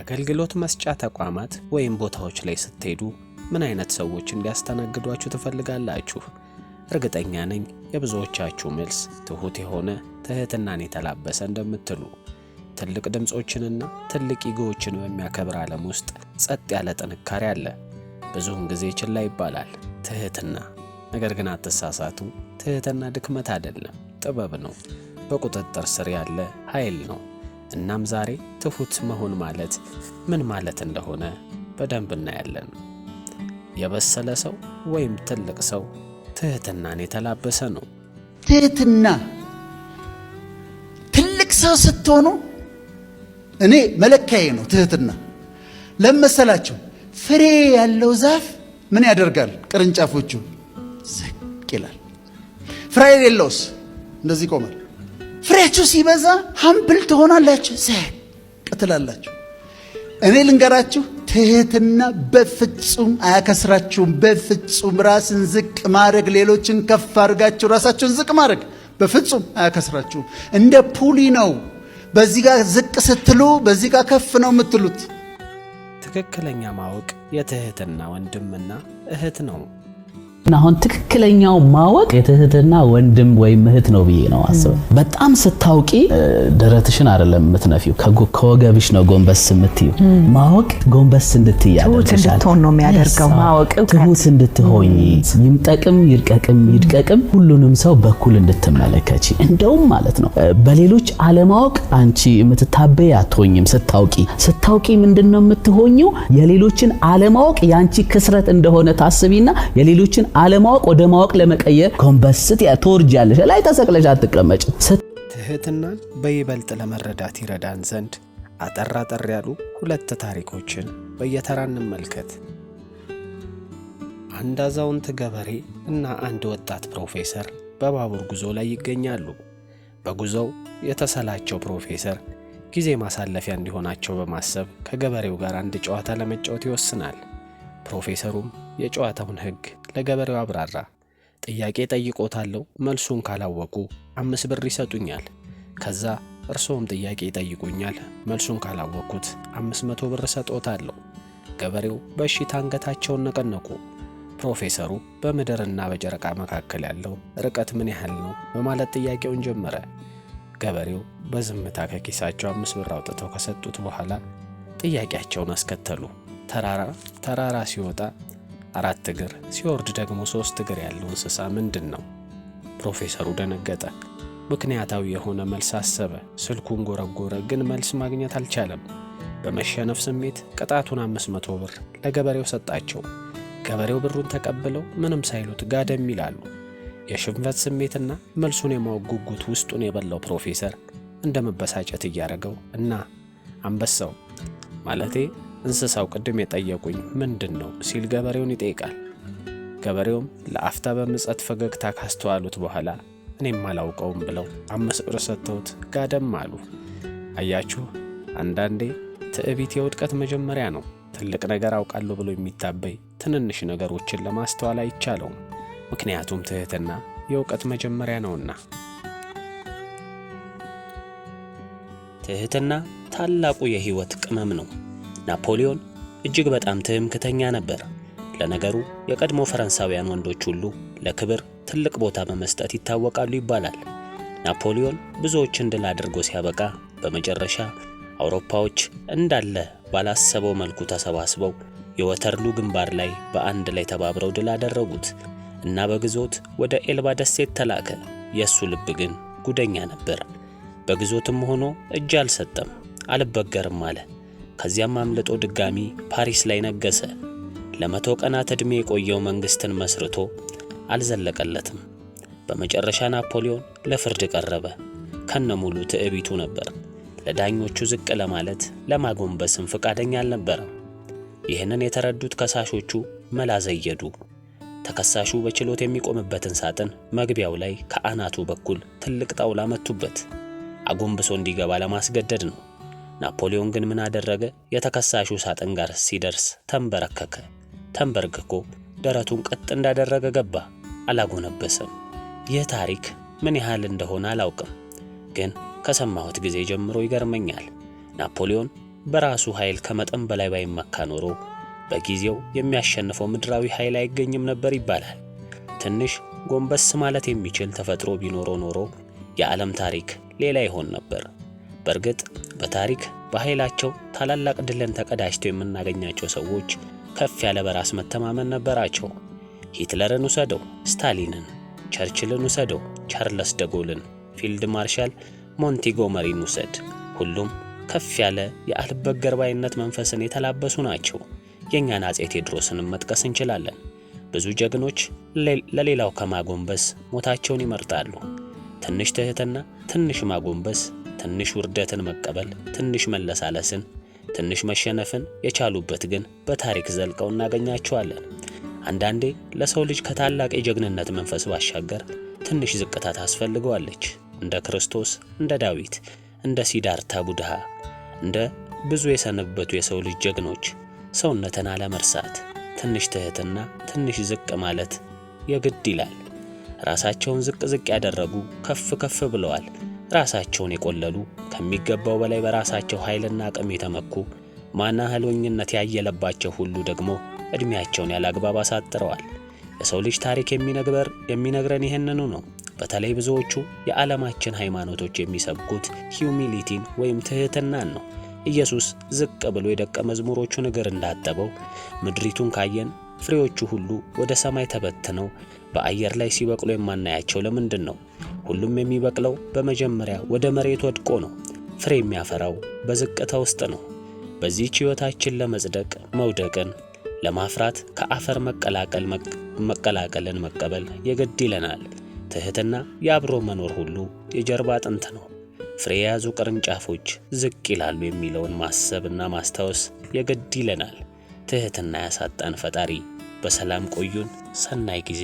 አገልግሎት መስጫ ተቋማት ወይም ቦታዎች ላይ ስትሄዱ ምን አይነት ሰዎች እንዲያስተናግዷችሁ ትፈልጋላችሁ? እርግጠኛ ነኝ የብዙዎቻችሁ መልስ ትሁት የሆነ፣ ትህትናን የተላበሰ እንደምትሉ። ትልቅ ድምፆችንና ትልቅ ego ዎችን በሚያከብር ዓለም ውስጥ ጸጥ ያለ ጥንካሬ አለ። ብዙውን ጊዜ ችላ ይባላል ትህትና። ነገር ግን አትሳሳቱ፣ ትህትና ድክመት አይደለም፣ ጥበብ ነው። በቁጥጥር ስር ያለ ኃይል ነው። እናም ዛሬ ትሁት መሆን ማለት ምን ማለት እንደሆነ በደንብ እናያለን። የበሰለ ሰው ወይም ትልቅ ሰው ትህትናን የተላበሰ ነው። ትህትና፣ ትልቅ ሰው ስትሆኑ እኔ መለኪያዬ ነው ትህትና። ለመሰላችሁ ፍሬ ያለው ዛፍ ምን ያደርጋል? ቅርንጫፎቹ ዝቅ ይላል። ፍሬ የሌለውስ እንደዚህ ይቆማል። ፍሬያችሁ ሲበዛ humble ትሆናላችሁ፣ ዝቅ ትላላችሁ። እኔ ልንገራችሁ፣ ትህትና በፍጹም አያከስራችሁም። በፍጹም ራስን ዝቅ ማድረግ፣ ሌሎችን ከፍ አድርጋችሁ ራሳችሁን ዝቅ ማድረግ በፍጹም አያከስራችሁም። እንደ pulley ነው። በዚህ ጋር ዝቅ ስትሉ በዚህ ጋር ከፍ ነው የምትሉት። ትክክለኛ ማወቅ የትህትና ወንድምና እህት ነው። አሁን ትክክለኛው ማወቅ የትህትና ወንድም ወይም እህት ነው ብዬ ነው አስበው። በጣም ስታውቂ ደረትሽን አይደለም የምትነፊው፣ ከወገብሽ ነው ጎንበስ የምትዩ። ማወቅ ጎንበስ እንድትይ ትሁት ያደርግሻል። እንድትሆን ነው የሚያደርገው። ማወቅ እውቀት። ትሁት እንድትሆኝ፣ ይምጠቅም ይርቀቅም ይድቀቅም ሁሉንም ሰው በኩል እንድትመለከቺ፣ እንደውም ማለት ነው በሌሎች አለማወቅ አንቺ የምትታበይ አትሆኝም። ስታውቂ ምንድን ነው የምትሆኚው? የሌሎችን አለማወቅ የአንቺ ክስረት እንደሆነ ታስቢና የሌሎችን አለማወቅ ወደ ማወቅ ለመቀየር ጎንበስ ትወርጃለሽ። ላይ ተሰቅለሽ አትቀመጭም። ትህትናን በይበልጥ ለመረዳት ይረዳን ዘንድ አጠር አጠር ያሉ ሁለት ታሪኮችን በየተራ እንመልከት። አንድ አዛውንት ገበሬ እና አንድ ወጣት ፕሮፌሰር በባቡር ጉዞ ላይ ይገኛሉ። በጉዞው የተሰላቸው ፕሮፌሰር ጊዜ ማሳለፊያ እንዲሆናቸው በማሰብ ከገበሬው ጋር አንድ ጨዋታ ለመጫወት ይወስናል። ፕሮፌሰሩም የጨዋታውን ሕግ ለገበሬው አብራራ። ጥያቄ ጠይቆታለሁ፣ መልሱን ካላወቁ 5 ብር ይሰጡኛል። ከዛ እርስዎም ጥያቄ ይጠይቁኛል፣ መልሱን ካላወቅኩት 500 ብር እሰጦታለሁ። ገበሬው በእሺታ አንገታቸውን ነቀነቁ። ፕሮፌሰሩ በምድርና በጨረቃ መካከል ያለው ርቀት ምን ያህል ነው በማለት ጥያቄውን ጀመረ። ገበሬው በዝምታ ከኪሳቸው 5 ብር አውጥተው ከሰጡት በኋላ ጥያቄያቸውን አስከተሉ። ተራራ ተራራ ሲወጣ አራት እግር፣ ሲወርድ ደግሞ ሶስት እግር ያለው እንስሳ ምንድን ነው? ፕሮፌሰሩ ደነገጠ። ምክንያታዊ የሆነ መልስ አሰበ። ስልኩን ጎረጎረ፣ ግን መልስ ማግኘት አልቻለም። በመሸነፍ ስሜት ቅጣቱን 500 ብር ለገበሬው ሰጣቸው። ገበሬው ብሩን ተቀብለው ምንም ሳይሉት ጋደም ይላሉ። የሽንፈት ስሜትና መልሱን የማወቅ ጉጉት ውስጡን የበላው ፕሮፌሰር እንደ መበሳጨት እያደረገው እና አንበሳው፣ ማለቴ እንስሳው ቅድም የጠየቁኝ ምንድን ነው ሲል ገበሬውን ይጠይቃል። ገበሬውም ለአፍታ በምጸት ፈገግታ ካስተዋሉት በኋላ እኔም አላውቀውም ብለው 5 ብር ሰጥተውት ጋደም አሉ። አያችሁ፣ አንዳንዴ ትዕቢት የውድቀት መጀመሪያ ነው። ትልቅ ነገር አውቃለሁ ብሎ የሚታበይ ትንንሽ ነገሮችን ለማስተዋል አይቻለውም። ምክንያቱም ትህትና የእውቀት መጀመሪያ ነውና። ትህትና ታላቁ የሕይወት ቅመም ነው። ናፖሊዮን እጅግ በጣም ትምክተኛ ነበር። ለነገሩ የቀድሞ ፈረንሳውያን ወንዶች ሁሉ ለክብር ትልቅ ቦታ በመስጠት ይታወቃሉ ይባላል። ናፖሊዮን ብዙዎችን ድል አድርጎ ሲያበቃ በመጨረሻ አውሮፓዎች እንዳለ ባላሰበው መልኩ ተሰባስበው የወተርሉ ግንባር ላይ በአንድ ላይ ተባብረው ድል አደረጉት እና በግዞት ወደ ኤልባ ደሴት ተላከ። የእሱ ልብ ግን ጉደኛ ነበር። በግዞትም ሆኖ እጅ አልሰጠም፣ አልበገርም አለ። ከዚያም አምልጦ ድጋሚ ፓሪስ ላይ ነገሰ። ለ100 ቀናት ዕድሜ የቆየው መንግስትን መስርቶ አልዘለቀለትም። በመጨረሻ ናፖሊዮን ለፍርድ ቀረበ። ከነሙሉ ትዕቢቱ ነበር። ለዳኞቹ ዝቅ ለማለት ለማጎንበስም ፈቃደኛ አልነበረም። ይህንን የተረዱት ከሳሾቹ መላ ዘየዱ። ተከሳሹ በችሎት የሚቆምበትን ሳጥን መግቢያው ላይ ከአናቱ በኩል ትልቅ ጣውላ መቱበት። አጎንብሶ እንዲገባ ለማስገደድ ነው። ናፖሊዮን ግን ምን አደረገ? የተከሳሹ ሳጥን ጋር ሲደርስ ተንበረከከ። ተንበርክኮ ደረቱን ቀጥ እንዳደረገ ገባ። አላጎነበሰም። ይህ ታሪክ ምን ያህል እንደሆነ አላውቅም፣ ግን ከሰማሁት ጊዜ ጀምሮ ይገርመኛል። ናፖሊዮን በራሱ ኃይል ከመጠን በላይ ባይመካ ኖሮ በጊዜው የሚያሸንፈው ምድራዊ ኃይል አይገኝም ነበር ይባላል። ትንሽ ጎንበስ ማለት የሚችል ተፈጥሮ ቢኖረው ኖሮ የዓለም ታሪክ ሌላ ይሆን ነበር። በእርግጥ በታሪክ በኃይላቸው ታላላቅ ድልን ተቀዳጅተው የምናገኛቸው ሰዎች ከፍ ያለ በራስ መተማመን ነበራቸው። ሂትለርን ውሰደው፣ ስታሊንን፣ ቸርችልን ውሰደው፣ ቻርለስ ደጎልን፣ ፊልድ ማርሻል ሞንቲጎመሪን ውሰድ። ሁሉም ከፍ ያለ የአልበገር ባይነት መንፈስን የተላበሱ ናቸው። የእኛን አፄ ቴዎድሮስንም መጥቀስ እንችላለን። ብዙ ጀግኖች ለሌላው ከማጎንበስ ሞታቸውን ይመርጣሉ። ትንሽ ትህትና፣ ትንሽ ማጎንበስ፣ ትንሽ ውርደትን መቀበል፣ ትንሽ መለሳለስን፣ ትንሽ መሸነፍን የቻሉበት ግን በታሪክ ዘልቀው እናገኛቸዋለን። አንዳንዴ ለሰው ልጅ ከታላቅ የጀግንነት መንፈስ ባሻገር ትንሽ ዝቅታ ታስፈልገዋለች። እንደ ክርስቶስ፣ እንደ ዳዊት፣ እንደ ሲዳርታ ቡድሃ፣ እንደ ብዙ የሰነበቱ የሰው ልጅ ጀግኖች ሰውነትን አለመርሳት፣ ትንሽ ትህትና፣ ትንሽ ዝቅ ማለት የግድ ይላል። ራሳቸውን ዝቅ ዝቅ ያደረጉ ከፍ ከፍ ብለዋል። ራሳቸውን የቆለሉ፣ ከሚገባው በላይ በራሳቸው ኃይልና አቅም የተመኩ፣ ማናህሎኝነት ያየለባቸው ሁሉ ደግሞ ዕድሜያቸውን ያላግባብ አሳጥረዋል። የሰው ልጅ ታሪክ የሚነግረን ይህንኑ ነው። በተለይ ብዙዎቹ የዓለማችን ሃይማኖቶች የሚሰብኩት humility ን ወይም ትህትናን ነው። ኢየሱስ ዝቅ ብሎ የደቀ መዝሙሮቹን እግር እንዳጠበው ምድሪቱን ካየን ፍሬዎቹ ሁሉ ወደ ሰማይ ተበትነው በአየር ላይ ሲበቅሉ የማናያቸው ለምንድን ነው? ሁሉም የሚበቅለው በመጀመሪያ ወደ መሬት ወድቆ ነው። ፍሬ የሚያፈራው በዝቅታ ውስጥ ነው። በዚህች ሕይወታችን ለመጽደቅ መውደቅን፣ ለማፍራት ከአፈር መቀላቀልን መቀበል የግድ ይለናል። ትህትና የአብሮ መኖር ሁሉ የጀርባ አጥንት ነው። ፍሬ የያዙ ቅርንጫፎች ዝቅ ይላሉ የሚለውን ማሰብና ማስታወስ የግድ ይለናል። ትህትና ያሳጣን ፈጣሪ በሰላም ቆዩን። ሰናይ ጊዜ።